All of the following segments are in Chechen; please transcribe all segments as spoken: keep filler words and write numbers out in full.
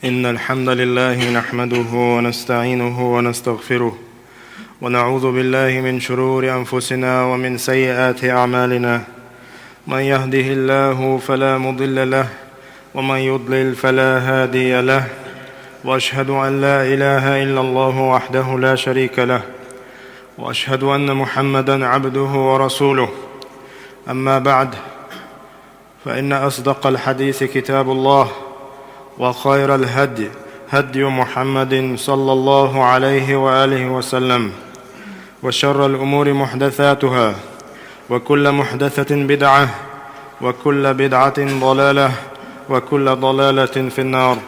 إن الحمد لله نحمده ونستعينه ونستغفره، ونعوذ بالله من شرور أنفسنا ومن سيئات أعمالنا. من يهده الله فلا مضل له، ومن يضلل فلا هادي له. وأشهد أن لا إله إلا الله وحده لا شريك له، وأشهد أن محمدا عبده ورسوله. أما بعد، فإن أصدق الحديث كتاب الله، وخير الهدي هدي محمد صلى الله عليه وآله وسلم، وشر الأمور محدثاتها، وكل محدثة بدعة، وكل بدعة ضلالة، وكل ضلالة في النار.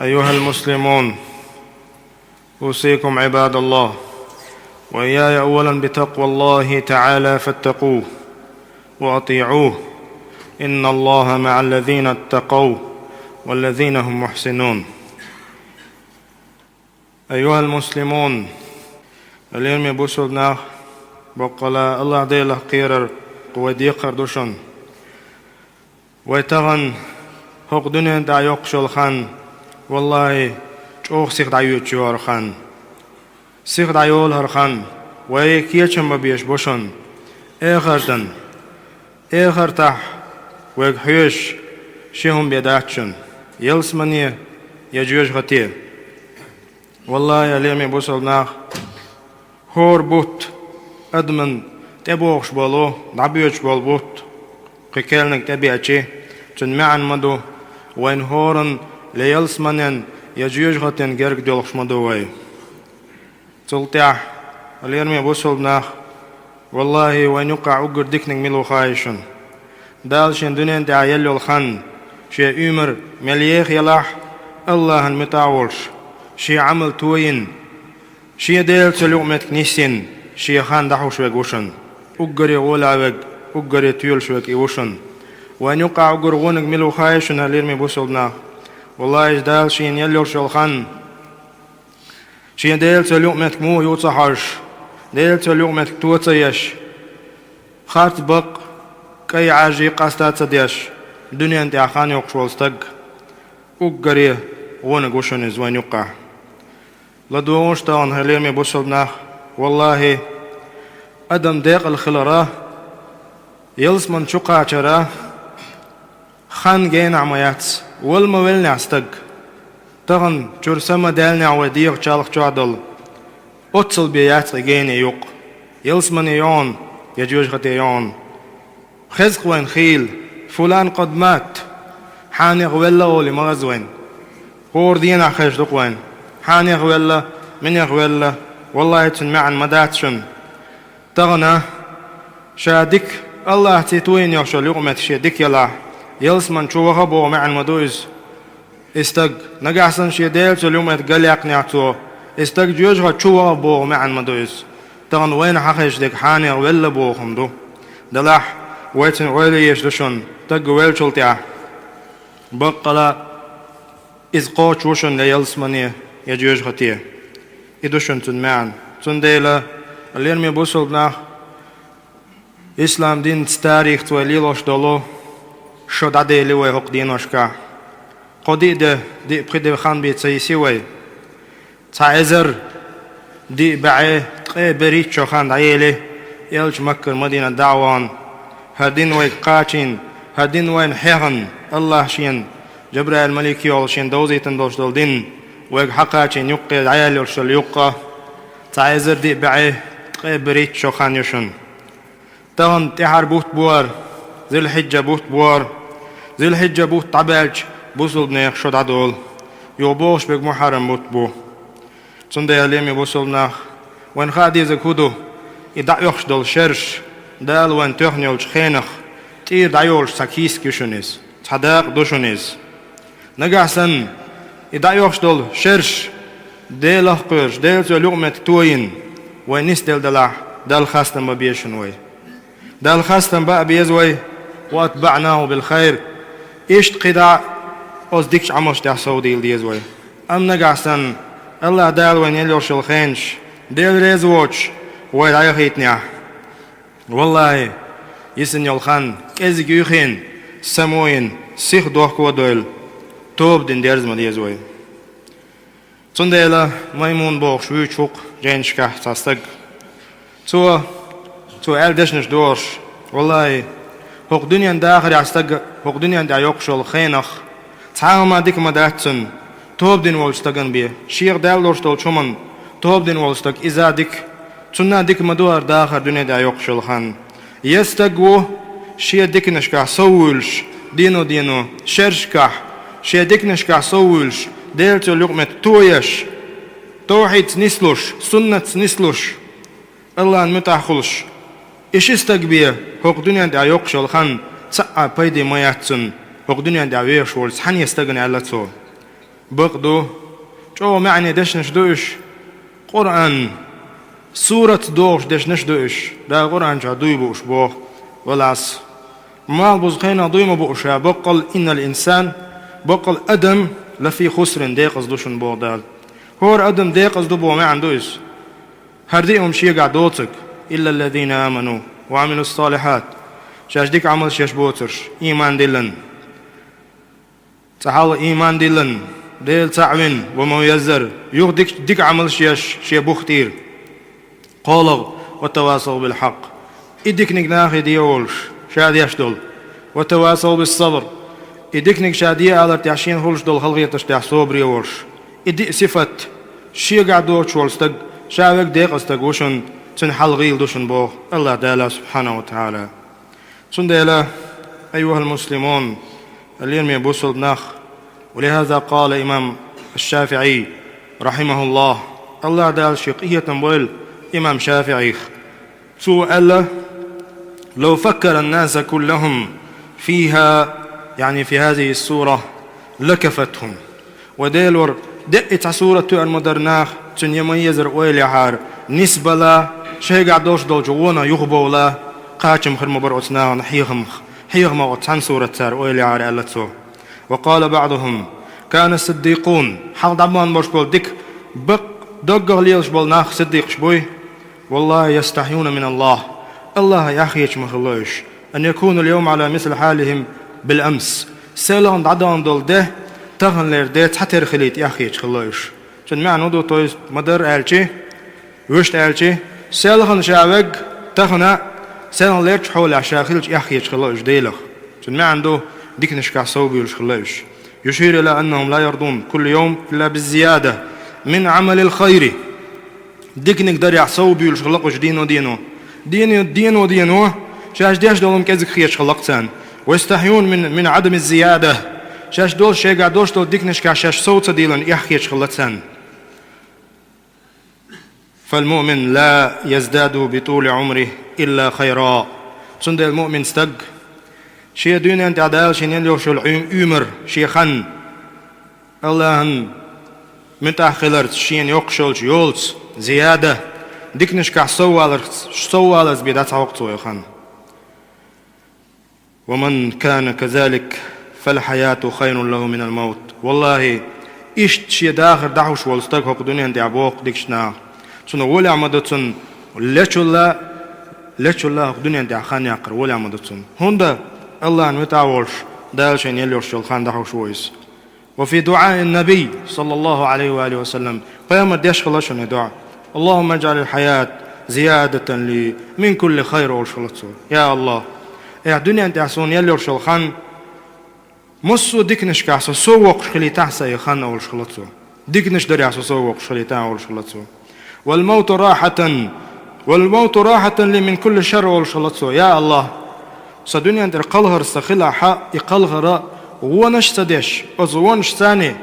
أيها المسلمون، أوصيكم عباد الله وإياي أولا بتقوى الله تعالى فاتقوه وأطيعوه، إن الله مع الذين اتقوا والذين هم محسنون. أيها المسلمون, лераме бусалба нах, баккъала Аллах Делах кхерар кху вай декхар ду шун. Вай тахана хӀокху дуьнен тӀехь йоккхуш йолу хан, валлахӀи, чӀогӀа сиха дӀайоьдуш ю хӀара хан. Сиха дӀайолу хӀара хан, вай кечам бан безаш бу шуна. Эхартан, эхартахь вайга хьоьжуш ши хӀума бен дац шуна: ялсамане я жоьжахате. ВаллахӀи, лераме бусалба нах, хӀора бутт, адамна тӀебогӀуш болу, дӀабоьдуш болу бутт, кхин керланиг тӀебеачи, цуьнан маьӀна ма ду, вайна хӀоранна я ялсаманен, я жоьжахатин герга доьлхуш ма ду вай. Цул тӀаьхьа, лераме бусалба нах, валлахӀи, вайна юккъахь уггар диканиг мила ву хаьий шуна? Дала шен дуьнен тӀехь елла йолу хан, шен уьймар мел еха елахь, Аллахьан муьтӀахь а волуш, шен Ӏамал тойина, шен Делан цу юкъаметтиг нисйина, шен хан дӀахьуш верг ву шуна. Уггаре гӀоле верг, уггаре тоьлуш верг и ву шуна. Вайна юккъахь уггар вониг мила ву хаьий шуна, лераме бусалба нах? ВаллахӀи, иза Дала шена елла йолуш йолу хан, шен Делан цу юкъаметтиг муха ю ца хьожуш, Делан цу юкъаметтиг то ца еш, харц бакъ, кӀай Ӏаьржий къаста ца деш, дуьнен тӀехь хан йоккхуш волу стаг, уггаре вониг ву шуна иза вайна юккъахь. ЛадогӀуш тахана, хьоме бусалба нах, валлахӀи, адам декъала хиларх, ялсамани чу кхачарх хан генахь ма яц, вала ма веллинехь стаг. Тахана чуьра са ма даьллинехь вай дегӀан чалха чохь долу, оццул бен яц и гена юкъа. Ялсамане ю хьуна, я жоьжахате ю хьуна. Хеза-кх вайна хийла: «Фулан къад мат», хьенех велла олий ма хеза вайна. ХӀора дийнахь хезаш ду-кх вайна, хьенех велла, минех велла, валлахӀи, цуьнан маьӀна ма дац шуна. Тахана ша дика, Аллахьций тойина йолуш йолу юкъаметтиг шен дика елахь, ялсамани чу ваха а боху маьӀна ма ду иза. И стаг, нагахь санна шен Делан цу юкъаметтиг галъяьккхинехь цо, и стаг жоьжахати чу ваха а боху маьӀна ма ду иза. Тахана вайна хьан хезаш дерг хьенех велла боху хӀума ду. Делахь, вай цуьнан ойла еш ду шуна, стаг веллачул тӀаьхьа. Баккъала иза кхочуш ву шуна я ялсамане, я жоьжахате. И ду шуна цуьнан маьӀна. Цундела, лераме бусалба нах, ислам динца, тарихца вай лелош долу шо дӀадели вай хӀокху деношкахь. Кхо-диъ де, диъ-пхи де хан бен ца йиси вай. Цхьа эзар диъ бӀе ткъе берхӀитта шо хан дӀаели, элча Маккара Мадинат дӀа а вахана, хӀара дин вайга кхачийна, хӀара дин вайна хьехна, Аллахь шена Жабраил-малик йолуш шена довзийтина долуш долу дин вайга хьакхачийна юккъе дӀаяьлла йолуш йолу юккъа, цхьа эзар диъ бӀе ткъе берхӀитта шо хан ю шуна. Тахана тӀаьхьара бутт бу хӀара, Зулхьиджа бутт бу хӀара. Зулхьиджа бутт дӀабаьлча, бусалба нехан шо дӀадолу. Юха богӀуш берг Мухьаррам бутт бу. Цундела, лераме бусалба нах, вайна хаа дезарг хӀун ду? И дӀаоьхуш долу шераш, Дала вайна тоьхна йолчу хенах тӀера дӀайолуш цхьа кийсак ю шуна иза, цхьа дакъа ду шуна иза. Нагахь санна и дӀаоьхуш долу шераш Делах кхоьруш, Делан цу юкъаметтиг тойина, вай нисделла делахь, Далла хастам бан беза шуна вай. Далла хастам бан а беза вай: «Ва атбаънаху бил хайр». Иштта кхидӀа а оцу дикачу Ӏамалш тӀехь совдийла деза вай. Амма нагахь санна, Аллахь Дала вайна елла йолуш йолу хенаш, Дела реза воцуш, вай дӀаяхийтинехь, валлахӀи, йисина йолу хан кӀезиг юьйхина, само йина, сиха дохко а дойлу. тоба дина дерза ма деза вай. Цундела Маймун бохуш вуьйцу хӀокху жайнашкахь цхьа стаг. Цо, цо аьлла дешнаш дохуш: «Валлахи, хӀокху дуьненан дахарехь стаг, хӀокху дуьнен тӀехь йоккхуш йолу хенахь, цхьа а хӀума дика ма дац цунна, тоба дина волчу стагана бен, шех даьлла луш долчу хӀуманна тоба дина волу стаг, иза а дика, цунна а дика ма ду хӀара дахар дуьнен тӀехь йоккхуш йолу хан». Я стаг ву, шен диканашкахь сов вуьйлуш, дено-дено, шершкахь, шен диканашкахь сов вуьйлуш, Делаца йолу юкъаметтиг тоеш, тавхьидца нислуш, суннатца нислуш, Аллахьан муьтӀахь хуьлуш. И ши стаг бен, хӀокху дуьнен тӀехь йоккхуш йолу хан цхьа а пайде ма яц цунна, хӀокху дуьнен тӀехь вехаш волчу цхьана а стагана, аьлла цо. Бакъ ду, чӀогӀа маьӀне дешнаш ду уьш. Къуръан, сурат дохуш дешнаш ду уьш. Дала Къуръан чохь дуй бууш боху, валлахь. Малхбузу хенахь дуй ма буу ша, баккъал «Иннал инсан», баккъал адам «лафи хусрин», декъаза ду шуна боху Дала. ХӀора адам декъаза ду боху маьӀна ду иза. ХӀара диъ хӀума шегахь доцург: «Иллаллазина аману ва амилус салихат». Шаьш дика Ӏамалш еш боцурш, ийман диллина. Цкъа хьалха ийман диллина, Дела цхьаъ вина, ва ман яззар, юха дика, дика Ӏамалш еш, шен бух тӀера. КхоалгӀа: «Ва тавасав бил хьакъ». И диканиг нахе де волуш, ша деш долу. «Ва тавасав бис сабр». И диканиг ша де алар тӀехь шена хуьлуш долу халахеташ тӀехь собаре волуш. И диъ сифат шегахь доцуш волу стаг, ша верг декъаза стаг ву шуна, цуьнан хьал гӀийла ду шуна боху Аллахь Дала субхьанаху ва таӀала. Цундела, айюхал муслимун, лераме бусалба нах, ва лихаза къала имам аш-ШафиӀий, рахьимахуллахь, Аллахь Дала шен къинхетам бойла имам ШафиӀийх. Цо аьлла: «Лав факкара ан-наса куллахум фиха, яъни фи хазихи ас-сура, лакафатхум». Вай Дела вара, деа и цхьа сурат тоьар ма дара наха, цуьнан я ма-еззара ойла яхьара, нисбала, шайгахь долуш долчу гӀонах юхабовла, кхачам хир ма бара оцу нахана хьехамах, хьехамах оцу цхьана сурат цара ойла яхьара, аьлла цо. Ва къала баъдухум: «Кана сиддикъун», хьалха дӀабахана болуш болу дика, бакъ, доггах лелаш болу нах сиддикъаш буй. «Валлахи, ястахьюна мин Аллахь». Аллахьах яххьеча ма хилла уьш. «Ан якуну ал-йовма ала мисли хьалихим бил амс». Селхана дӀадахана долу де, таханлера де цхьатера хилийта яххьеча хилла уьш. Цуьнан маьӀна хӀун ду, то есть, ма-дарра аьлчи, вуьшта аьлчи, селхана ша вег, тахана, селхана лерчу хьолехь ша хилча яххьеча хилла уьш Делах. Цуьнан маьӀна ду, диканашкахь сов буьйлуш хилла уьш. Юширу ила аннахум ла ярдун кулла йовм илла биз-зияда мин Ӏамалил хайри. Диканиг дарехь сов буьйлуш хилла уьш дено-дено. Дено, дено-дено, шаьш деш долу кӀезиг хеташ хилла царна. «Ва ястахьюн мин, мин Ӏадами зияда». Шаьш долуш, шайгахь долуш долу диканашкахь шаьш сов ца дийлина, эхь хеташ хилла царна. «Фал муъмин ла яздаду би тули Ӏумрихи илла хайра». Цундела муъмин стаг, шен дуьнен тӀехь Дала шена елла йолуш йолу уьймар, шен хан, Аллахьан муьтӀахь хиларца, шена йоккхуш йолчу йолаца, зияда, диканашкахь совваларца, соввалаза бен дӀа ца хьокху цо и хан. «Ва ман кана казалик, фал хьаяту хайрун лаху минал мавт». Валлахи, иштта шен дахар дӀахьуш волу стаг хӀокху дуьнен тӀехь боху дикачу наха, цунах гӀолехь ма ду цунна лечулла, лечулла хӀокху дуьнен тӀехь хан яккхар гӀолехь ма ду цунна. ХӀунда Аллахьан муьтӀахь волуш, Дала шайна елла йолуш йолу хан дӀахьуш ву иза. «Ва фи дуӀаин набий, саллаллаху Ӏалайхи ва алихи ва саллам», пайхамар деш хилла шуна и дуӀа: «Аллахумма иджӀалил хьаят зиядатан ли мин кулли хайр», олуш хилла цо. Я Аллахь, эхь дуьнен тӀехь суна елла йолуш йолу хан, массо а диканашкахь со сов воккхуш хилийтахь сан и хан, олуш хилла цо. Диканаш дарехь со сов воккхуш хилийтахь, олуш хилла цо. «Вал мавту рахьатан, вал мавту рахьатан ли мин кулли шарр», олуш хилла цо. Я Аллахь, сан дуьнен тӀера кхалхар сан хилахь, и кхалхара вонаш а ца деш, оцу вонашца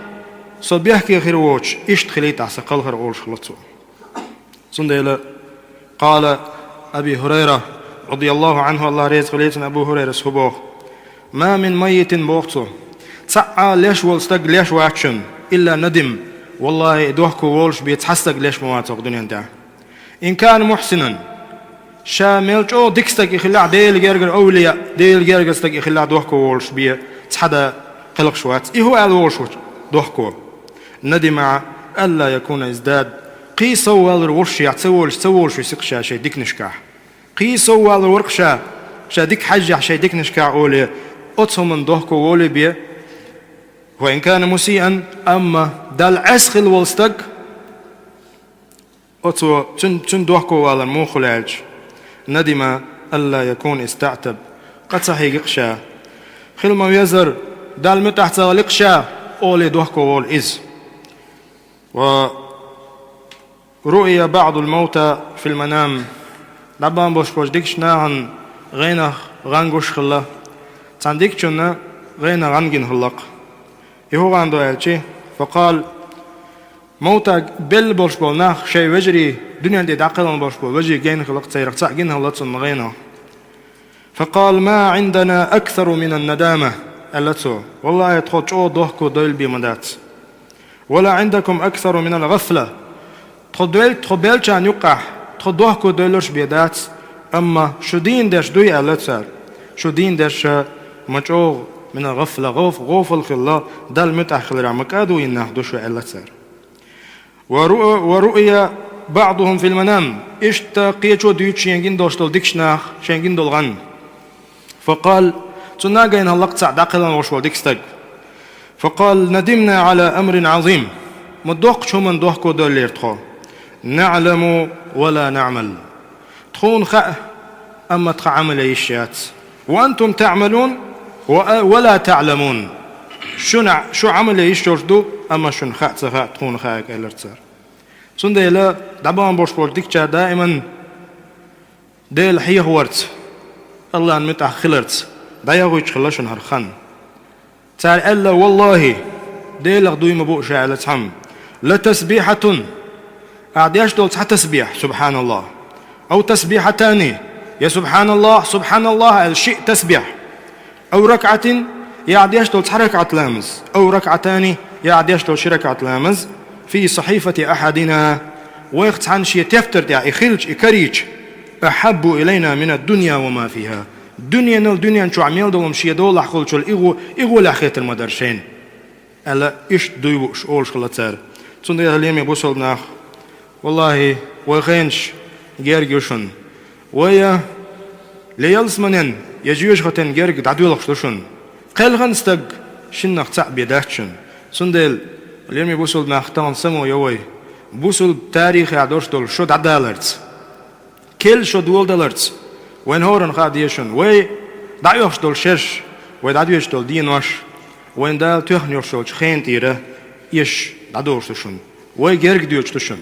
со бехке хир воцуш, иштта хилийтахь сан кхалхар, олуш хилла цо. Цундела къала Аби Хурайра, радияллаху Ӏанху, Аллахь реза хуьлийла цунна, Абу Хурайрас хӀун боху: «Ма мин маййитин», боху цо, цхьа а леш волу стаг леш вац шуна, «илла надим». Валлахи, и дохко волуш бен цхьа стаг леш ма вац хӀокху дуьнен тӀехь. «Ин кана мухьсинан», ша мел чӀогӀа дика стаг и хилахь, Делан гергара, овлия, Делан гергара стаг и хилахь, дохко волуш бен цхьа а кхелхаш вац. И хӀун аьлла волуш ву дохко? «Надима алла якуна издад». Кхин соввалур ву ша, ца волуш, ца волуш ву сиха ша шайн диканашкахь. Кхин соввалур ву-кх ша, ша дика хьаьжжехь шайн диканашкахь, олий, оцу хӀуманна дохко волий бен, وإن كان مسيئا, амма Далла Ӏеса хилла волу стаг, оцо цуьн, цуьнан дохковалар муха хуьлу аьлча, ندم ألا يكون استعتب, къа ца хьийги-кх ша, хила ма-везара, Далла муьтӀахь ца хили-кх ша, олий дохковолу иза. ورؤي بعض الموتى في المنام, дӀабахана болуш болчу дикачу нахана гӀенах гӀан гуш хилла, цхьана дикачунна гӀенах гӀан гина хилла-кх. И хӀун гӀан ду аьлчи, فقال, мовта белла болуш болу нах шайн вежарий, дуьнен тӀе дӀакхелхина болуш болу вежарий гена хилла-кх, церах цхьаъ гина хилла цунна гӀенах. فقال: ما عندنا أكثر من الندامة, аьлла цо. Валлахьи, тхо чӀогӀа дохко девлла бен ма дац. ولا عندكم أكثر من الغفلة. Тхо девлла, тхо беллачарна юккъехь, тхо дохко девлларш бен дац, амма шу дийна дерш дуй, аьлла цара. Шу дийна дерш ма чӀогӀа من الغفلة, гӀоф-, гӀофал хилла, Далла муьтӀахь хиларехь ма кӀадо йина нах ду шу, аьлла цара. ورؤ-, ورؤي بعضهم في المنام. Иштта кхечо дуьйцу шена гина долуш долу дикачу наха шена гина долу гӀан. فقال, цунна гайна хилла-кх цхьаъ дӀакхелхина волуш волу дика стаг. فقال: ندمنا على أمر عظيم. Ма доккхачу хӀуманна дохко девллера тхо. نعلم ولا نعمل. Тхуна хаьа, амма тхан Ӏамал ян йиш яц. وأنتم تعملون و-, ولا تعلمون. Шуна, шу Ӏамал ян йиш йолуш ду, амма шуна хаа ца хаьа, тхуна хаьа, аьллера цара. Цундела дӀабахана болуш болчу дикачара даиман Дела хьехаварца, Аллахьан муьтӀахь хиларца дӀаяхийтуш хилла шуна хӀара хан. Цара аьлла: والله, Делах дуй ма бу ша, аьлла цхьамма, لتسبيحة, ахь деш долу цхьа тасбихь, سبحان الله, أو تسبيحتان, я سبحان الله, سبحان الله аьлла шиъ тасбихь, أو ركعة, я ахь деш долу цхьа ракаӀат ламаз, أو ركعتان, я ахь деш долу ши ракаӀат ламаз, في صحيفة أحدنا, вайх цхьанна шен тептар тӀехь и хилча, и карийча, أحب إلينا من الدنيا وما فيها. Дуьненал, дуьнен чохь мел долу шен долахь хуьлучул и гӀо-, и гӀолехь хетар ма дара шайна, аьлла, иштта дуй бууш олуш хилла цара. Цундела, лераме бусалба нах, валлахьи, вай хенаш герга ю шуна. Вай я ялсаманен, я жоьжахатин герга дӀадоьлхуш ду шуна. Кхелхина стаг шиннах цхьаъ бен дац шуна. Цундела, лераме бусалба нах, тахана само йо вай, бусалба тарихехь долуш долу шо дӀадаларца, керла шо доладаларца, вайна хӀоранна хаа деза шуна, вай дӀаоьхуш долу шераш, вай дӀадоьдуш долу денош, вайна Дала тоьхна йолуш йолчу хенан тӀера эшаш дӀадолуш ду шуна. Вай герга доьдуш ду шуна.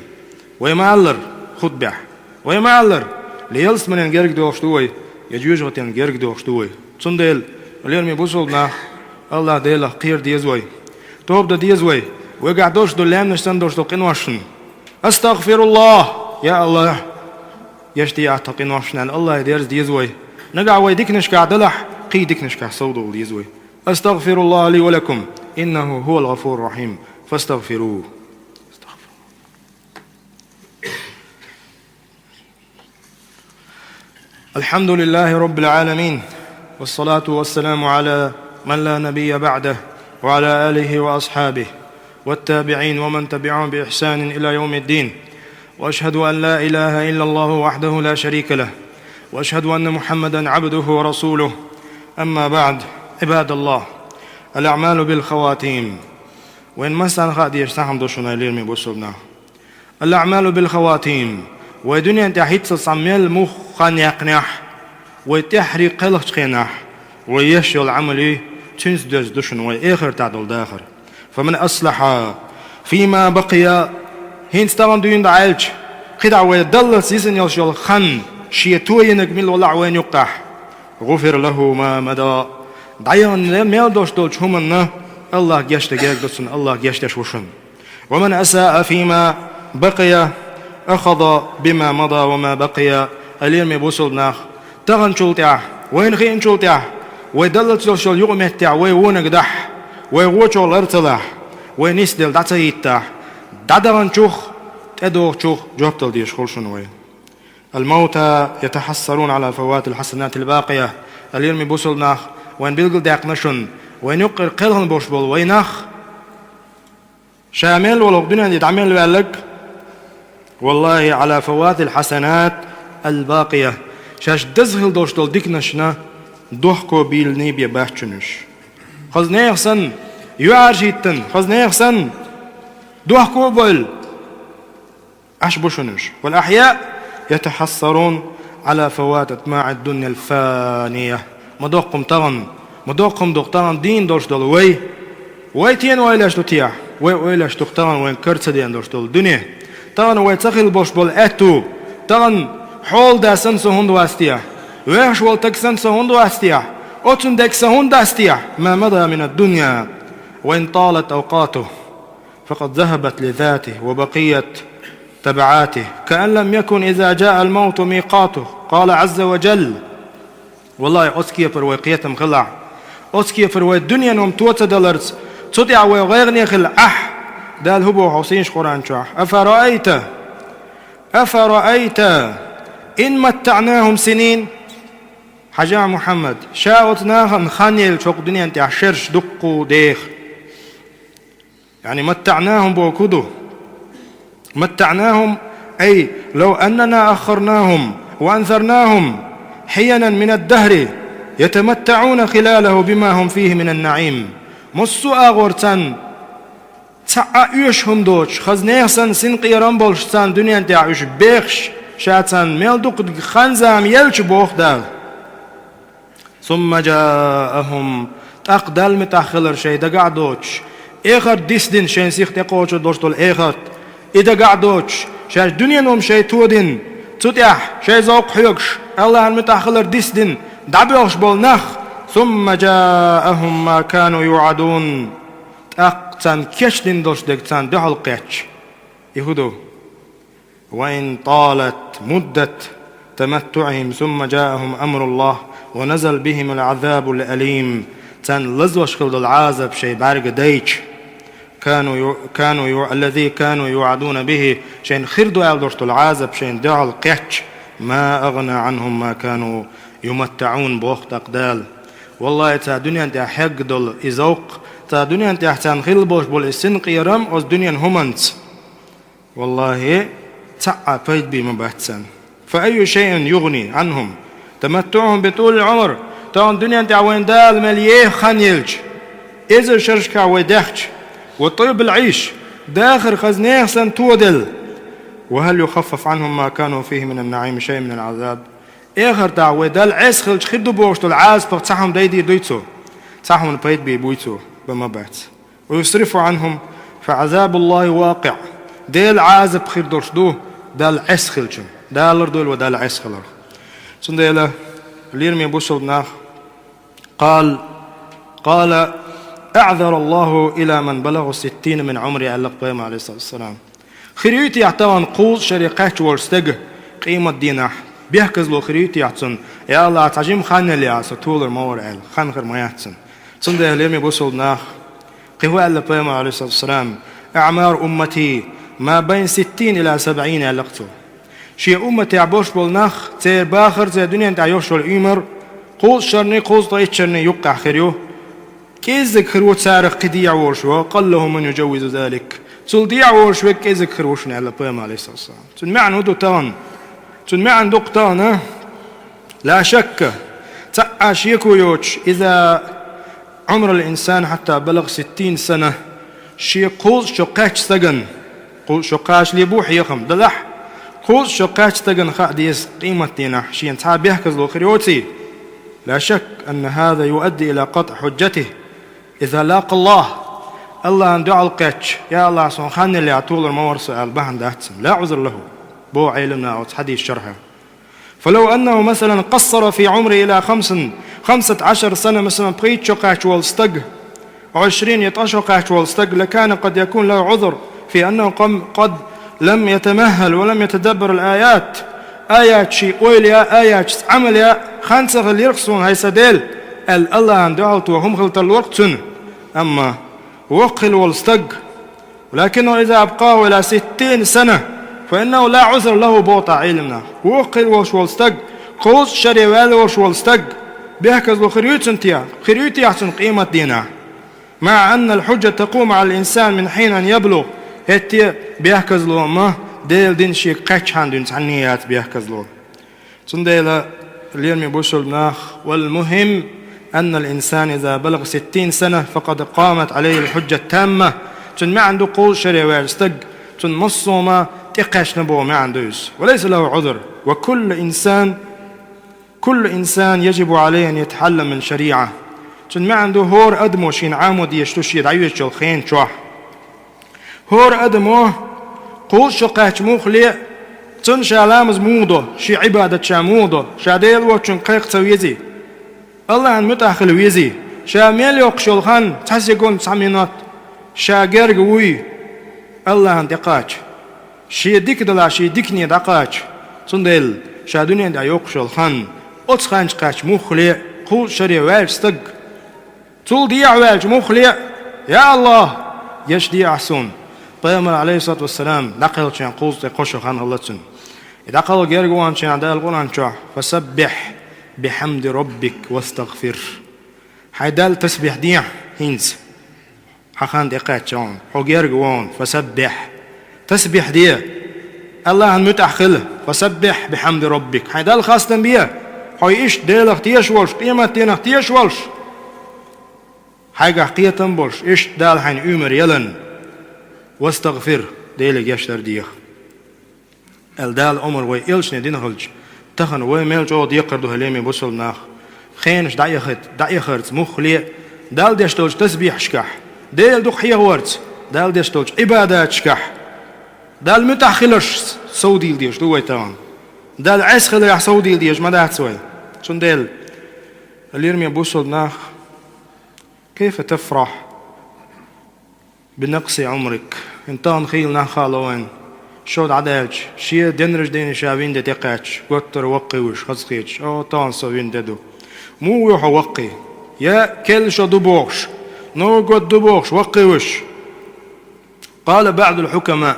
Вай ма-аллара хутбехь. Вай ма-аллара, я ялсаманен герга доьлхуш ду вай, я жоьжахатин герга доьлхуш ду вай. Цундела, лераме бусалба нах, Аллахь Делах кхера деза вай. Тоба дан деза вай. Вайгахь долуш долу лаьмнаш санна долуш долу къиношна. أستغفر الله, я Аллахь, гечде тхан къиношна аьлла, Аллахье дерза деза вай. Нагахь вай диканашкахь далахь, кхин диканашкахь совдовла деза вай. أستغفر الله لي ولكم، إنه هو الغفور الرحيم، فاستغفروه. الحمد لله رب العالمين، والصلاة والسلام على من لا نبي بعده، وعلى آله وأصحابه والتابعين ومن تبعهم بإحسان إلى يوم الدين. وأشهد أن لا إله إلا الله وحده لا شريك له، وأشهد أن محمدا عبده ورسوله. أما بعد، عباد الله، الأعمال بالخواتيم. Вайн массарна хаа дезаш цхьа хӀума ду шуна, лераме бусалба нах. الأعمال بالخواتيم. Вай дуьнен тӀехь хӀинццалц цхьа мел муха хан яьккхинехь, вай тӀаьххьара кхелхачу хенахь, вай еш йолу Ӏамалий, цуьнца доьзна ду шуна вай эхартахь долу дахар. فمن أصلح فيما بقي. ХӀинца тахана дуьйна дӀа аьлча, кхидӀа вай даллалц йисина йолуш йолу хан, шен тоьйнарг мила валахь вайна юккъехь, غفر له ما مضى. ДӀаяхана мел долуш долчу хӀуманна Аллахь гечдан герга ду цунна, Аллахь гечдеш ву шуна. ومن أساء فيما بقي أخذ بما مضى وما بقي. Лераме бусалба нах, таханчул тӀаьхьа, вайна хиъначул тӀаьхьа, вай даллалц йолуш йолу юкъаметтехь вай вониг дахь, вай гӀочух лар ца лахь, вай нисделла дӀа ца хӀиттахь, дӀадаханчух, тӀедогӀучух жоп дала дезаш хуьлу шуна вай. الموتى يتحسرون على فوات الحسنات الباقية. Лераме бусалба нах, вайна билгалдаьккхина шуна, вайна юккъера кхелхина болуш болу вай нах, ша мел волу дуьнен тӀе дӀа мел ваьлларг, والله على فوات الحسنات الباقية, шаьш деза хила долуш долу диканашна дохко бийлла бен бац шуна уьш. Хаза нехан санна, ЮьӀаржиттан, хаза нехан санна, дохко а бевлла, Ӏаш бу шуна уьш. والأحياء يتحسرون على فوات أطماع الدنيا الفانية. Ма доккха-м тахана, ма доккха-м ду-кх тахана дийна долуш долу вай. Вай тӀе а ойлаш ду техьа? Вай ойлаш ду-кх тахана вайна кара ца дена долуш долу дуьне. Тахана вай ца хилла болуш болу аьтту. Тахана хьолада санна со хӀунда вац техьа? Вехаш волу стаг санна со хӀунда вац техьа? Оццун дерг сан хӀунда дац техьа? ما مضى من الدنيا وإن طالت أوقاته فقد ذهبت لذاته وبقيت تبعاته كأن لم يكن إذا جاء الموت ميقاته. قال عز وجل. Валлахьи, оцу кепара вай кхетам хилахь, оцу кепара вай дуьненан хӀума тоца даларца, цу тӀехь вай гӀайгӀане хилла ахь. Дала хӀун боху хьо сийша Къуръан чохь: أفرأيت، أفرأيت إن متعناهم سنين. Хьажахь, Мухьаммад, ша оцу нахана хан елча хӀокху дуьнен тӀехь шераш дуккха деха. يعني متعناهم бохург хӀун ду? متعناهم، أي لو أننا أخرناهم وأنذرناهم حينا من الدهر يتمتعون خلاله بما هم فيه من النعيم. Массо а агӀор царна цхьа а оьшуш хӀума доцуш, хаза нехан санна синкъерам болуш царна дуьнен тӀехь уьш бехаш, ша царна мел дукха хан-зама елча боху Дала. ثم جاءهم، тӀаккха Далла муьтӀахь хилар шайн дагахь а доцуш, эхарт дисдина, шайн сиха тӀекхочур долуш долу эхарт, и дагахь а доцуш, шаьш дуьненан хӀума шайн тодина, цу тӀехь шайн зовкх хьоьгуш, Аллахьан муьтӀахь хилар дисдина, дӀабоьлхуш болу нах. ثم جاءهم ما كانوا يوعدون. ТӀаккха царна кечдина долуш дерг царна дуьхьал кхетча. И хӀун ду? وإن طالت مدة تمتعهم ثم جاءهم أمر الله ونزل بهم العذاب الأليم. Царна лазош хилла долу Ӏазап шайн бӀаьрга дайча, كانوا يو-، كانوا يو-، الذي كانوا يوعدون به، шайна хир ду аьлла долуш долу Ӏазап шайна дуьхьал кхетча, ما أغنى عنهم ما كانوا يمتعون боху тӀаккха Дала. Валлахьи, цара дуьнен тӀехь хьегна долу и зовкх, цара дуьнен тӀехь царна хилла болуш болу и синкъерам оцу дуьненан хӀуманца. Валлахьи, цхьа а пайда бен ма бац царна. فأي شيء يغني عنهم تمتعهم بطول العمر. Тахана дуьнен тӀехь вайна Дала мел еха хан елча, эзар шерашкахь вай даьхча, وطيب العيش, дахар хаза нехан санна тоделла. وهل يخفف عنهم ما كانوا فيه من النعيم شيء من العذاب. Эхартахь вай Далла Ӏеса хилча хир ду бохуш долу Ӏазапах цхьа хӀума дайдийр дуй цо? Цхьа хӀума пайда бен буй цо? Бен ма бац. ويصرف عنهم فعذاب الله واقع. Делан Ӏазап хир долуш ду Далла Ӏеса хилчунна. Дала лардойла вай Далла Ӏеса хиларх. Цундела, лераме бусалба нах, قال، قال: أعذر الله إلى من بلغ الستين من عمره, аьлла-кх Пайхамара, Ӏалайхиссалату вассалам. Хир юй техьа тахана кхузткъа шаре кхаьчна волчу стеган къематдийнахь? Бехказло хир юй техьа цунна? Я АллахӀ, цхьа жима хан елла, со толур ма вара аьлла, хан хир ма яц цунна. Цундела, лераме бусалба нах, кхин хӀун аьлла Пайхамара, Ӏалайхиссалату вассалам: أعمار أمتي ما بين ستين إلى سبعين, аьлла-кх цо. Шен умматехь болуш болу нах, церан бахар, церан дуьнен тӀехь йолуш йолу уьймар кхузткъа шарний, кхузткъе итт шарний юккъехь хир ю. КӀеззиг хир ву царах кхин дехьа волуш, وقلهم من يجاوز ذلك. Цул дехьа волуш верг кӀеззиг хир ву шуна, аьлла Пайхамара, Ӏалайхиссалату вассалам. Цуьнан маьӀна хӀун ду тахана? Цуьнан маьӀна ду-кх тахана: لا شك, цхьа а шеко йоцуш, إذا عمر الإنسان حتى بلغ ستين سنة, шен кхузткъа шо кхаьчча стагана, кхузткъа шо кхачале бу хьехам далахь, кхузткъа шо кхаьчча стагана хаа деза къематдийнахь шена цхьа а бехказло хир йоций? لا شك أن هذا يؤدي إلى قطع حجته إذا لاقى الله. АллахӀана дуьхьал кхетча, я АллахӀ, суна хан елла, толур ма вара со аьлла бахьана дац цунна. لا عذر له, боху Ӏеламнаха оцу хьадисан шархьехь. فلو أنه مثلا قصر في عمره إلى خمس، خمسة عشر سنة, масалан, пхийтта шо кхаьчна волу стаг, عشرين, я ткъа шо кхаьчна волу стаг, لكان قد يكون له عذر في أنه قم-، قد لم يتمهل ولم يتدبر الآيات. Аяташ шен ойла ян, аяташца Ӏамал ян хан ца хилира-кх суна, хӀай сан Дела, аьлла, АллахӀана дуьхьал тоха хӀума хила тарлора-кх цуьнан. Амма воккха хилла волу стаг, لكنه إذا أبقاه إلى ستين سنة فإنه لا عذر له, боху тӀаккха Ӏеламнаха. Воккха хилла волуш волу стаг, кхузткъа шаре ваьлла волуш волу стаг, бехказло хир юй цунна техьа? Хир юй техьа цунна къематдийнахь? مع أن الحجة تقوم على الإنسان من حين أن يبلغ. ХӀетте а бехказло ма Делан дин шега кхаьччахьана дуьйна цхьанне яц бехказло. Цундела, лераме бусалба нах, والمهم أن الإنسان إذا بلغ ستين سنة فقد قامت عليه الحجة التامة. Цуьнан маьӀна ду кхузткъа шаре ваьлла стаг, цунна массо а хӀума тӀекхаьчна боху маьӀна ду иза. وليس له عذر. وكل إنسان، كل إنسان يجب عليه أن يتعلم الشريعة. Цуьнан маьӀна ду хӀора адамо шена Ӏамо дезаш ду шен дӀайоьдучу хенан чохь. ХӀора адамо кхузткъа шо кхаьчча муххале а, цунна ша ламаз муха до, шен Ӏибадат ша муха до, ша Дела воцчунна кхайкха ца везий, АллахӀан муьтӀахь хила везий, ша мел йоккхуш йолу хан цхьа секунд, цхьа минот ша герга вуй АллахӀана тӀекхача, шен дика далахь, шен дикане дӀакхача, цундела ша дуьнен тӀехь йоккхуш йолу хан оцу ханчу кхаьчча муххале а, кхузткъа шаре ваьлча стаг, цул дехьа ваьлча муххале а: «Я АллахӀ, гечдехьа суна». Пайхамар, Ӏалайхиссалату вассалам, дӀакхелхинчу кхузткъе кхо шо хан хилла цуьнан. И дӀакхалха герга ваханчу хенахь Дала Къуръан чохь: «فسبح بحمد ربك واستغفره». Хьайн Далла тасбихь дехьа хӀинца. Хьан хан тӀекхаьчча хьуна, хьо герга вахана, فسبح. Тасбихь де. АллахӀан муьтӀахь хила. «فسبح بحمد ربك». Хьайн Далла хастам бе. Хьо иштта Делах тешаш волуш, къематдийнах тешаш волуш, хьайгахь кхетам болуш, иштта Дала хьайна уьйр яларна. «واستغفره», Деле гечдар деха. Аьлла Дала омра вай элчане дина хилча, тахана вай мел чӀогӀа декхар ду хӀара, лераме бусалба нах. Хенаш дӀаэхарца, дӀаэхарца муххале а, Далла деш долчу тасбихьашкахь, Дела дукха хьехорца, Далла деш долчу Ӏибадаташкахь, Далла муьтӀахь хиларш совдийла дезаш ду вай тахана. Далла Ӏеса хиларехь совдийла дезаш ма дац вай. Цундела, лераме бусалба нах, كيف تفرح بنقص عمرك؟ ХӀинца тахана хийла нах хаало вайн, шо дӀадаьлча, шен день рождения ша вина де тӀекхаьчча, готтара ваккхий вуьш хазахеташ: «О, тахана со вина де ду». Муха вуьй хьо ваккхий? Я керла шо ду бохуш, Новый год ду бохуш ваккхий вуьш? قال بعض الحكماء,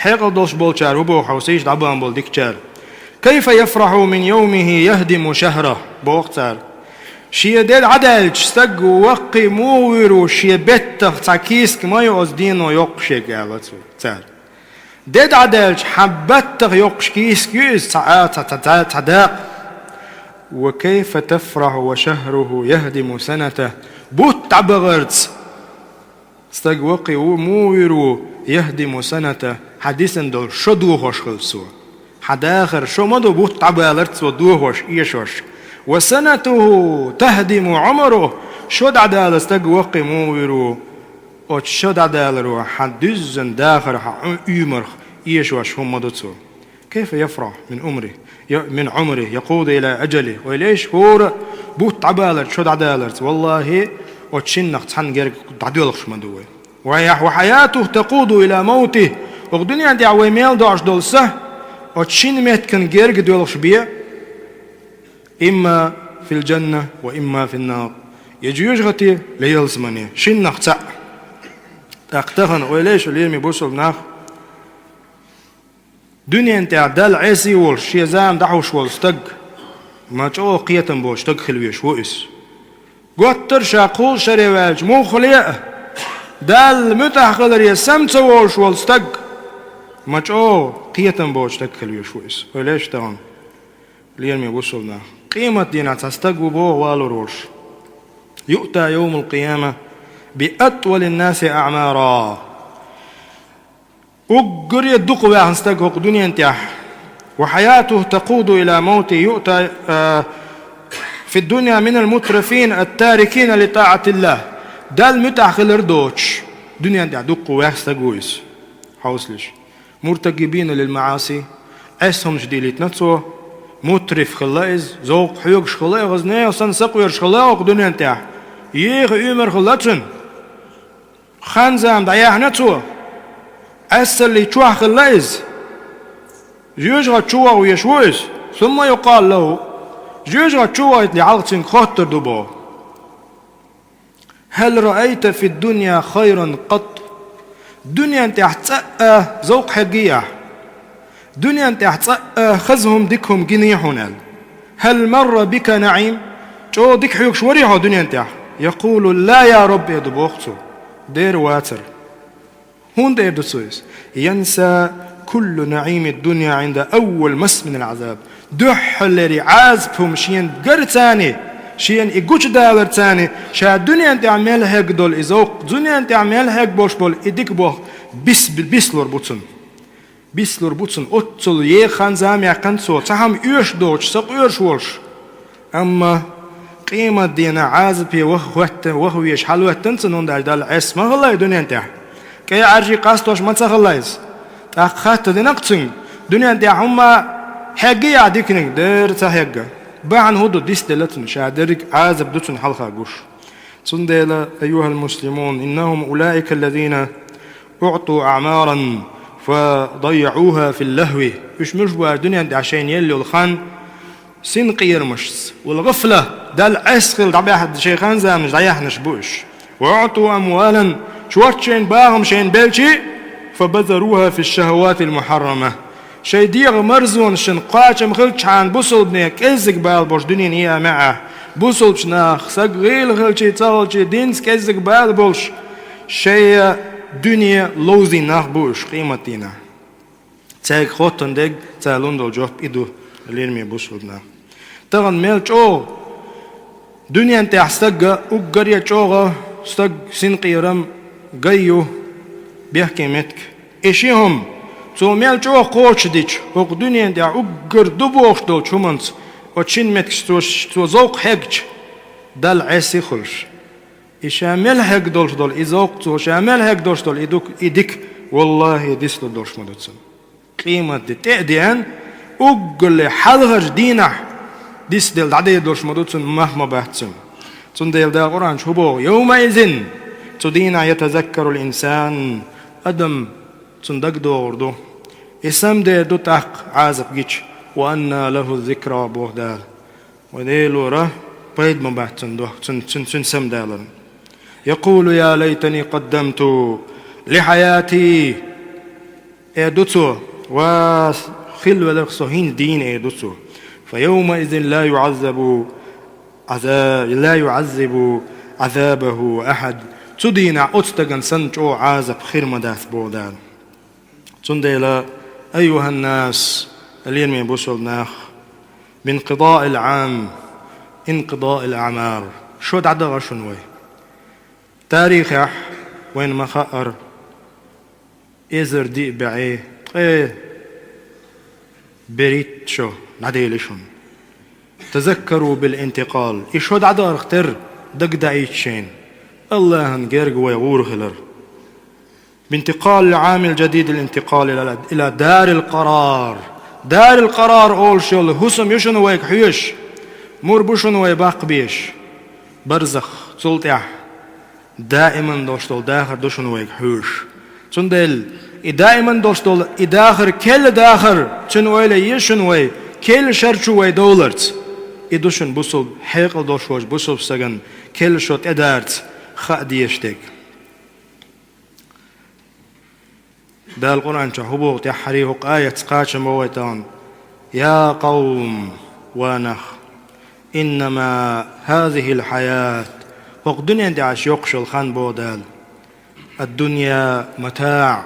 хьекъал долуш болчара хӀун боху хьовсийша, дӀабахана болу дикачара: «كيف يفرح من يومه يهدم شهره», боху цара. Шен де дӀадаьлча стаг ваккхий муха вуьйр ву, шен беттах цхьа кийсак ма ю оцу дено йоккхуш ерг, аьлла цу-, цара. Де дӀадаьлча хьан баттах йоккхуш кийсак ю иза, цхьа а, цхьа, цхьа, цхьа, цхьа дакъа. «وكيف تفرح وشهره يهدم سنته», бутт дӀабахарца стаг ваккхий ву, муха вуьйр ву, «يهدم سنته», хьан дисина долу шо дохош хилча цо. Хьан дахар шо ма ду бутт дӀабаларца цо дохош, эшош. «وسنته تهدم عمره», шо дӀадала стаг ваккхий муха вуьйр ву, оцу шо дӀадаларо хьан дуьззина дахар, хьан уьймарх эшош хӀума ма ду цо. «كيف يفرح من عمره، من عمره يقود إلى أجله». Ойла еш, хӀора бутт дӀабалар, шо дӀадаларца, валлахӀи, оцу шиннах цхьанна герга дӀадоьлхуш ма ду вай. «وحياته تقود إلى موته». ХӀокху дуьнен тӀехь вай мел доӀуш долу са оцу шина меттигна герга доьлхуш бен, «إما في الجنة وإما في النار». Я жоьжахате, я ялсамане, шиннах цхьаъ. ТӀаккха тахана, ойла еш, лераме бусалба нах, дуьнен тӀехь Далла Ӏеса волуш, шен зама дӀахьуш волу стаг, ма чӀогӀа кхетам боцу стаг хила везаш ву иза. Готтара ша кхузткъа шаре ваьлча муххале а, Далла муьтӀахь хиларе сама ца волуш волу стаг, ма чӀогӀа кхетам боцу стаг хила везаш ву иза. Ойла еш тахана, лераме бусалба нах. Къематдийнахь цхьа стаг ву боху валор волуш: «يؤتى يوم القيامة بأطول الناس أعمارا». Уггаре дукха ваьхна стаг хӀокху дуьнен тӀехь. «وحياته تقود إلى موته يؤتى، آه، في الدنيا من المترفين التاركين لطاعة الله». Далла муьтӀахь хилар доцуш, дуьнен тӀехь дукха ваьхна стаг ву иза. Хьовсалаш. «مرتكبين للمعاصي», Ӏеса хӀуманаш дийлийтина цо, мутриф хилла иза, зовкх хьоьгуш хилла, оьгӀаз нехан санна сакъоьруш хилла хӀокху дуьнен тӀехь. Еха уьймар хилла цуьнан. Хан-зама дӀаяьхьна цо, Ӏессаллий чохь хилла иза. Жоьжахати чу ваха везаш ву иза. «ثم يقال له», жоьжахати чу вахийтале хьалха цуьнга хоттур ду боху: «هل رأيت في الدنيا خيرا قط؟» Дуьнен тӀехь цкъа а зовкх хьеггий ахь? Дуьнен тӀехь цкъа а хаза хӀума, дика хӀума гиний хьуна аьлла? «هل مر بك نعيم؟» ЧӀогӀа дика хьоьгуш варий хьо дуьнен тӀехь? «يقول: لا يا رب», эр ду боху цо. Дера, вацара. ХӀунда эр ду цо иза? «ينسى كل نعيم الدنيا عند أول مس من العذاب». Дуьххьарлера Ӏазап хӀума шена гар царний, Шена и гучудаларца ша дуьнен тӀехь мел хьегна долу и зовкх, дуьнен тӀехь мел хьегна болуш болу и дика болх бис-, бислур бу цунна. Бислур бу цунна. Оццул еха хан-зама яьккхина цо, цхьа хӀума оьшуш доцуш, сакъоьруш волуш. Амма къематдийнахь Ӏазапе ваха хӀоьттина, ваха везаш хьалахӀоьттина цунна, хӀунда аьлча Далла Ӏеса ма хилла и дуьнен тӀехь. КӀай Ӏаьржий къастош ма ца хилла иза. ТӀаккха хаттар дина-кх цуьнга: «Дуьнен тӀехь хӀумма хьегна ахь диканиг?» «Дера ца хьегна». «Бахьана хӀун ду?» «Дицделла цунна, ша дерриг Ӏазап ду цунна хьалха гуш». Цундела, أيها المسلمون، إنهم أولئك الذين أعطوا أعمارا فضيعوها في اللهو. Уьш муьлш бу аьлча, дуьнен тӀехь шайна елла йолу хан синкъерамашца, والغفلة, Далла Ӏеса хилла дӀабаьхьа шайн хан-заманаш дӀаяьхьнарш бу уьш. وأعطوا أموالا, чорта шайн бахам шайна белчи, فبذروها في الشهوات المحرمة. Шайн дегӀан марзонашна кхачам хилчхьана бусалбане кӀеззиг бала болуш дуьненан еа маьӀӀехь, бусалбачу нахах, сага гӀийла хилчий, ца хилчий, динца кӀеззиг бала болуш, шайн дуьне ловзийна нах бу уьш къематдийнахь. Цаьрга хоттун дерг, цара лун долу жоп и ду, лераме бусалба нах. Тахана мел чӀогӀа дуьнен тӀехь стага, уггаре а чӀогӀа стаг синкъерам гай ю бехке меттиг. И ши хӀума, цо мел чӀогӀа кхочушдича, хӀокху дуьнен тӀехь уггар ду бохуш долчу хӀуманца, оцу шина меттигаш цо, цо зовкх хьегча, Далла Ӏеса хуьлуш. И ша мел хьегна долуш долу и зовкх, цо ша мел хьегна долуш долу и дук-, и дика, валлахӀи, дицлур долуш ма ду цунна. Къематде тӀе а деана, уггарле хьалхарчу дийнахь дицделла дӀадер долуш ма ду цунна, мах ма бац цунна. Цундела Дала Къуръан чу хӀун боху: «يومئذ», цу дийнахь, «يتذكر الإنسان», адам цунна дагадогӀур ду. И самдер ду тӀаккха Ӏазап гича, «وأنى له الذكرى», боху Дала. Вайн Делора пайда ма бац цунна дохк, цуьнан, цуьнан, цуьнан самдаларна. «يقول يا ليتني قدمت لحياتي». Эр ду цо: «Ва, хилла веларх со хӀинца дийна», эр ду цо. «فيومئذ لا يعذب عذا-، لا يعذب عذابه أحد». Цу дийнахь оцу стагана санна чӀогӀа Ӏазап хир ма дац, боху Дала. Цундела, أيها الناس, лераме бусалба нах, بانقضاء العام انقضاء الأعمار. Шо дӀадахара шуна вай. Тарихехь вайна ма-хаъара, эзар диъ бӀе ткъе берхӀитта шо дӀаделира шуна. «تذكروا بالانتقال». И шо дӀадахарх терра дагадаийта шайна, АллахӀан герга вай гӀур хилар. «بانتقال العام الجديد الانتقال إلى، إلى دار القرار». «Дарил-къарар» олуш йолу хӀусам ю шуна вайга хьоьжуш. Мур бу шуна вай баккха безаш? Барзах, цул тӀаьхьа даиман долуш долу дахар ду шуна вайга хьоьжуш. Цундела и даиман долуш долу и дахар, керла дахар, цуьнан ойла е шуна вай, керла шар чу вай довларца. И ду шуна бусалба, хьекъал долуш волчу бусалба стагана керла шо тӀедарца хаа дезаш дерг. Дала Къуръан чохь хӀун боху тӀаьххьарий хӀокху аятца кхачам бо вай тахана: «يا قوم», ва нах, «إنما هذه الحياة», хӀокху дуьнен тӀехь аш йоккхуш йолу хан, боху Дала, «الدنيا متاع»,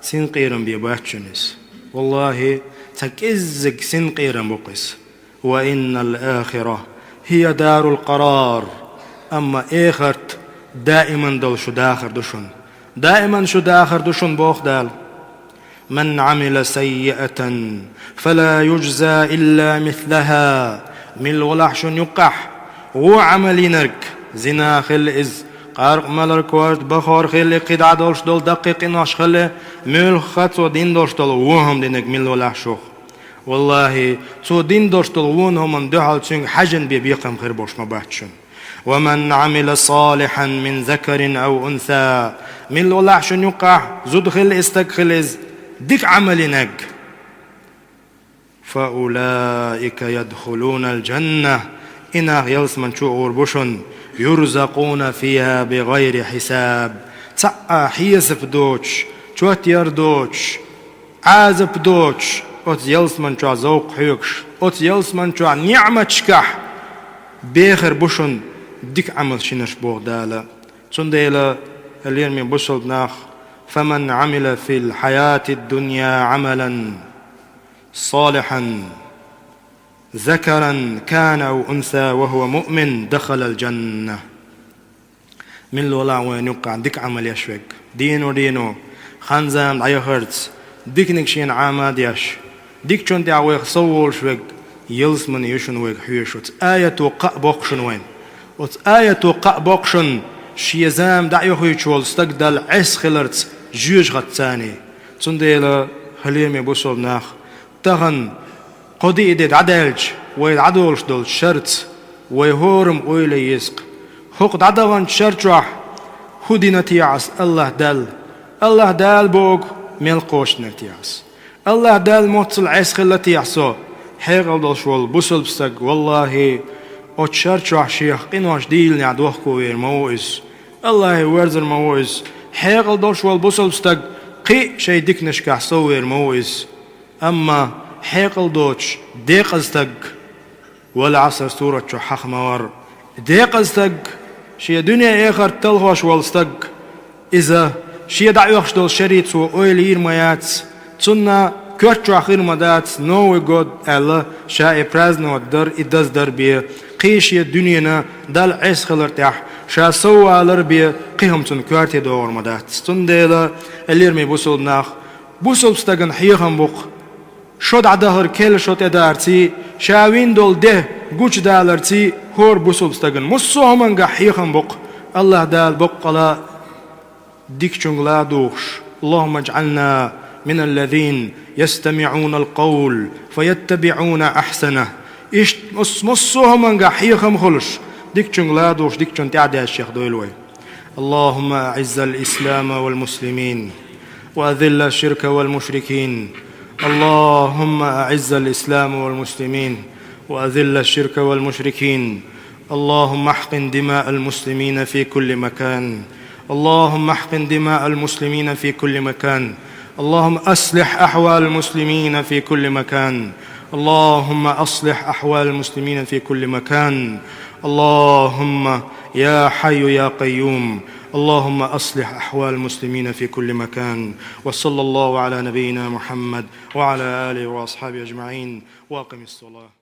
синкъерам бен бац шуна иза. ВаллахӀи, цхьа кӀеззиг синкъерам бу-кх иза. «وإن الآخرة هي دار القرار». Амма эхарт даиман долу шу дахар ду шуна. Даиман шу дахар ду шуна, боху Дала. «من عمل سيئة فلا يجزى إلا مثلها». Милла валахь шуна юккъахь, вон Ӏамал йинарг, зина хилла иза, къаркъа малар, корта бахор хилла, кхидӀа долуш долу даккхий къинош хилла, муьлхха цо дин долуш долу вон хӀума динарг милла валахь шух. ВаллахӀи, цо дин долуш долу вон хӀуманна дуьхьал цуьнга хьаьжин бен бекхам хир болуш ма бац шуна. «ومن عمل صالحا من ذكر أو أنثى». Милла валахь шуна юккъахь, зуда хилла иза, стаг хилла иза, дика Ӏамал йинарг. «فأولئك يدخلون الجنة». И нах ялсаман чу гӀур бу шуна. «يرزقون فيها بغير حساب». Цхьа а хьесап доцуш, чот яр доцуш, Ӏазап доцуш, оцу ялсаман чохь зовкх хьоьгуш, оцу ялсаман чохь ниӀматашкахь бехар бу шуна дика Ӏамал йинарш, боху Дала. Цундела, лераме бусалба нах, «فمن عمل في الحياة الدنيا عملا صالحا». ذكرا كان أو أنثى وهو مؤمن دخل الجنة. Мила волахь вайна юккъехь дика Ӏамал еш верг, дийно-дийно хан-зама дӀаяхарца, диканиг шена Ӏама а деш, дикачунна тӀехь вайх сов волуш верг, ялсамани ю шуна вайга хьоьжуш. Оцу аято кхаъ боккху шуна вайна. Оцу аято кхаъ боккху шуна шен зама дӀа а йохуьйтуш волу стаг Далла Ӏеса хиларца жоьжахатца царний. Цундела, хьоме бусалба нах, тахана кхо-диъ де дӀадаьлча, вай дӀадолуш долчу шарца вай хӀораммо ойла е еза-кх: хӀокху дӀадаханчу шар чохь хӀун дина техьа ас АллахӀ Далла? АллахӀ Дала бохург мел кхочушдина техьа ас? АллахӀ Далла моццул Ӏеса хилла техьа со? Хьекъал долуш волу бусалба стаг, валлахӀи, оцу шар чохь шех къинош дийлинехь дохковер ма ву иза. АллахӀе верзар ма ву иза. Хьекъал долуш волу бусалба стаг, кхин а шайн диканашкахь соввер ма ву иза. Амма хьекъал доцуш, декъаза стаг, вал-Ӏаср сурат чохь хьаха ма вара, декъаза стаг, шен дуьне-эхарт талхош волу стаг, иза шен дӀаоьхуш долу шарица ойла йийр ма яц, цунна коьрта чохь хир ма дац Новый год аьлла, ша и праздновать дар, и даздар бен, кхин шен дуьненан Далла Ӏеса хилар тӀехь ша соввалар бен, кхин хӀума цунна коьрте догӀур ма дац. Цундела, хьоме бусалба нах, бусалба стагана хьехам бу-кх шо дӀадахар кхел шо тӀедарций, ша вина долу де гучудаларций хӀора бусалба стагана. Массо а хӀуманга хьехам бу-кх. АллахӀ Дала баккъала дикачуьнга ладугӀуш: اللهم اجعلنا من الذين يستمعون القول فيتبعون أحسنه. Иштта мас-, массо а хӀуманга хьехам хуьлуш, дикачуьнга ладугӀуш, дикачунна тӀаьхьадаьллачех дойла вай. اللهم أعز الإسلام والمسلمين وأذل الشرك والمشركين. اللهم أعز الإسلام والمسلمين وأذل الشرك والمشركين. اللهم احقن دماء المسلمين في كل مكان. اللهم احقن دماء المسلمين في كل مكان. اللهم أصلح أحوال المسلمين في كل مكان. اللهم أصلح أحوال المسلمين في كل مكان. اللهم يا حي يا قيوم، اللهم أصلح أحوال المسلمين في كل مكان. وصلى الله على نبينا محمد وعلى آله وأصحابه أجمعين. وأقم الصلاة.